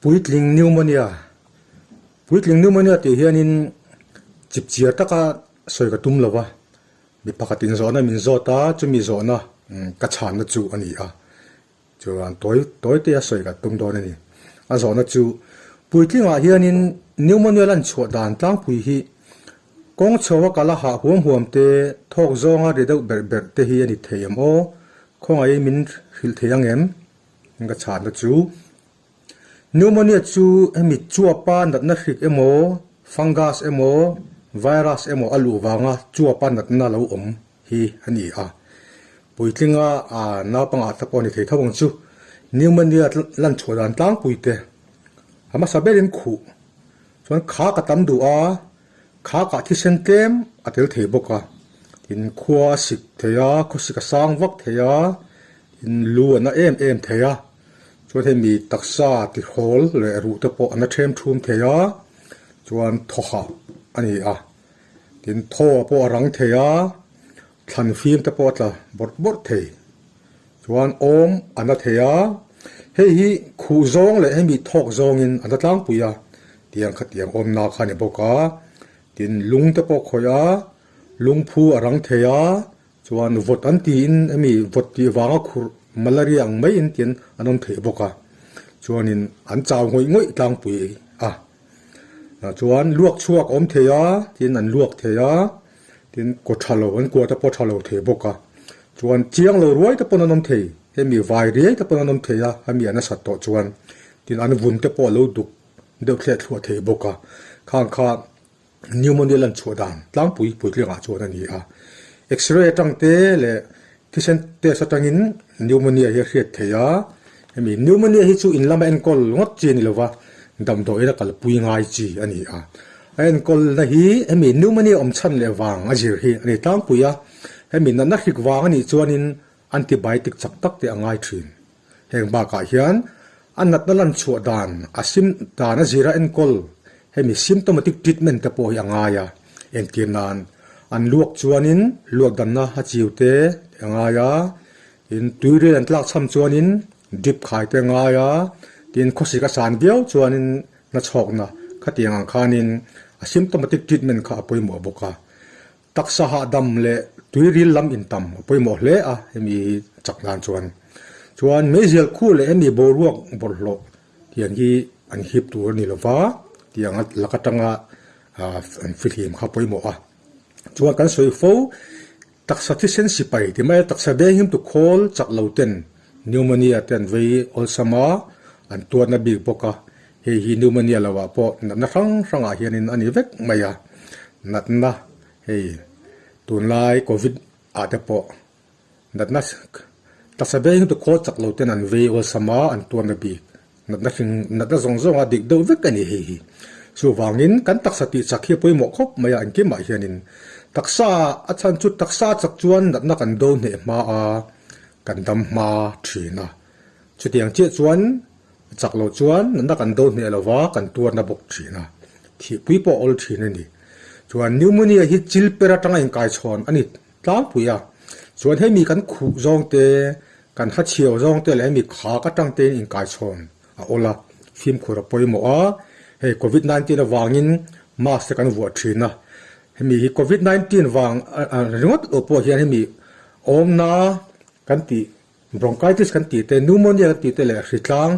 Puitling pneumonia Puitling pneumonia tih hianin chipchiar taka sawi ka tum lo va, mi pakhat inzawhna min zawt a, chumi zawhna ka chhanna chu a ni a. Chuan tawi tawi te a sawi ka tum dawn a ni. A zawhna chu puitlingah hianin pneumonia lan chhuah dan tlangpui hi kawng chho a kal a hah huam huam te, thawk zawnga ri deuh berh berh te hi a ni thei em aw? Khawngaih min hrilh thei ang em? Ka chhanna chu pneumonia chu hemi chuapa natna hrik emaw, fungus emaw, virus emaw a luh vanga chuapa natna lo awm hi a ni a. Puitlinga naupangah te pawh a ni thei tho ang chu. Pneumonia lan chhuah dan tlangpui te a hmasa berin khuh chuan kha ka tam duh a, kha kah thisen tlem a tel thei bawk a. Tin, khua a sik thei a, khawsik a sang vak thei a, tin lu a na em em thei a. Chuan hei mi taksa tihrawl leh ruh te pawh a na them thum thei a, chuan thaw hah a ni a. Tin, thaw pawh a rang thei a, thlan fim te pawh a tla bawrh bawrh thei. Chuan awm a na thei a, hei hi khuh zawng leh hemi thawk zawngin a na tlangpui a, tiang khatiang awmna kha a ni bawk a. Tin, lung te pawh khawih a, lungphu a rang thei a, chuan vawt an tiin hemi vawt tih vanga khurh malaria ang maiin tin an awm thei bawk a. Chuanin an chau ngawih ngawih tlangpui a. Chuan luak chhuak a awm thei a, tin an luak thei a, tin kaw tha lo, an kua te pawh tha lo thei bawk a. Chuan chiang lo ruai te pawn an awm thei, hemi vai riai te pawn an awm thei a, hemi an a sat tawh chuan tin an vun te pawh a lo duk deuh thleh thluah thei bawk a. Khang kha pneumonia lan chhuah dan tlangpui puitlingah chuan a ni a. X-ray atang te leh thisen test atangin pneumonia hi a hriat theih a, hemi pneumonia hi chu in lama enkawl ngawt chi a ni lova, damdawiin a kalpui ngai chi a ni a. A enkawlna hi hemi pneumonia awm chhan leh vang a zir hi a ni tlangpui a, hemi natna hrik vang a nih chuanin antibiotic chak tak te a ngai thin. Heng bakah hian a natna lan chhuah dan, a sim dan a zira enkawl, hemi symptomatic treatment te pawh hi a ngai a. Entir nan, an luak chuanin luak danna a chiu te a ngai a, tin tuirel an tlak chham chuanin drip khai te a ngai a, tin khawsik a san viau chuanin nachhawkna khatiang ang khanin a symptomatic treatment kha a pawimawh bawk a. Taksa hahdam leh tuiril lam intam a pawimawh hle a hemi chak nan chuan. Chuan meizial khu leh hemi boruak bawlhhlawh tiang hi an hip tur a ni lova, tiang a lak atanga an fihlim kha pawimawh a. Chuan kan sawi fo taksa thisen sipai ti mai a, taksa venghim tu khawl chak lo ten pneumonia te an vei awlsam a, an tuarna bik bawk a. Hei hi pneumonia lo ah pawh natna hrang hrang ah hianin a ni vek mai a, natna hei tunlai covid ah te pawh natna taksa veng hi khawl chak lo ten an vei awlsam a, an tuarna bik natna hring natna zawng zawng a dik deuh vek a ni hei hi. Chuvangin kan taksa tih chak hi a pawimawh khawp mai a engkimah hianin taksa a chhan chu taksa chak chuan natna kan do hneh hma a, kan dam hma thin a. Chutiang chiah chuan Chak lo chuan natna kan do hneh lova kan tuarna bawk thin a, thihpui pawh a awl thin a ni. Chuan pneumonia hi chil per atanga inkaichhawn a ni tlangpui a, chuan hemi kan khuh zawng te, kan ha chhiau zawng te leh hemi khak atang tein inkaichhawn a awl a, fimkhur a pawimawh a, hei covid 19 avangin mask te kan vuah thin a, hemi hi covid 19 vang ringawt lo pawh hian hemi awmna kan tih Bronchitis kan tih te, pneumonia kan tih te leh hritlang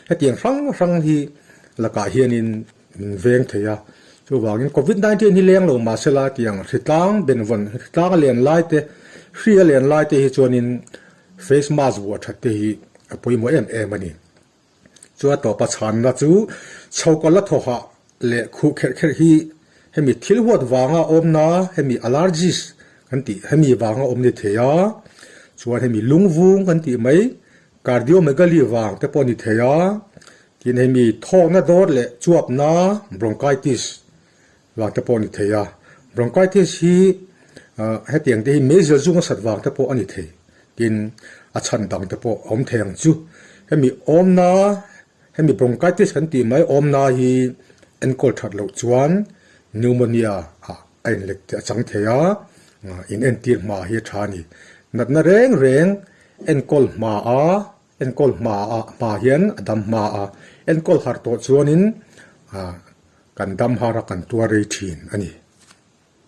hetiang hrang hrang hi lakah hianin min veng thei a. Chuvangin Covid 19 hi leng lo mahsela tiang hritlang benvawn, hritlang a len lai te, hri a len lai te hi chuanin face mask vuah that te hi a pawimawh em em a ni. Chu a tawpa chhanna chu chhokal la thawhah leh khuh kherh kherh hi hemi thil huat vanga awmna hemi allergies kan tih hemi vanga awm ni thei a, chuan hemi lungvung kan tih mai cardiomegaly vang te pawh a ni thei a, tin hemi thawkna dawt leh chuapna bronchitis vang te pawh a ni thei a, bronchitis hi hetiang te hi meizial zung a sat vang te pawh a ni thei tin a chhan dang te pawh a awm thei ang chu. Hemi awmna hemi bronchitis kan tih mai awmna hi enkawl that loh chuan pneumonia ah a inlet a chang thei a, in entir hma hi a tha a ni. Natna reng reng enkawl hma a enkawl hma ah hma hian a dam hma a. Enkawl harh tawh chuanin kan dam har a, kan tuar rei thin a ni.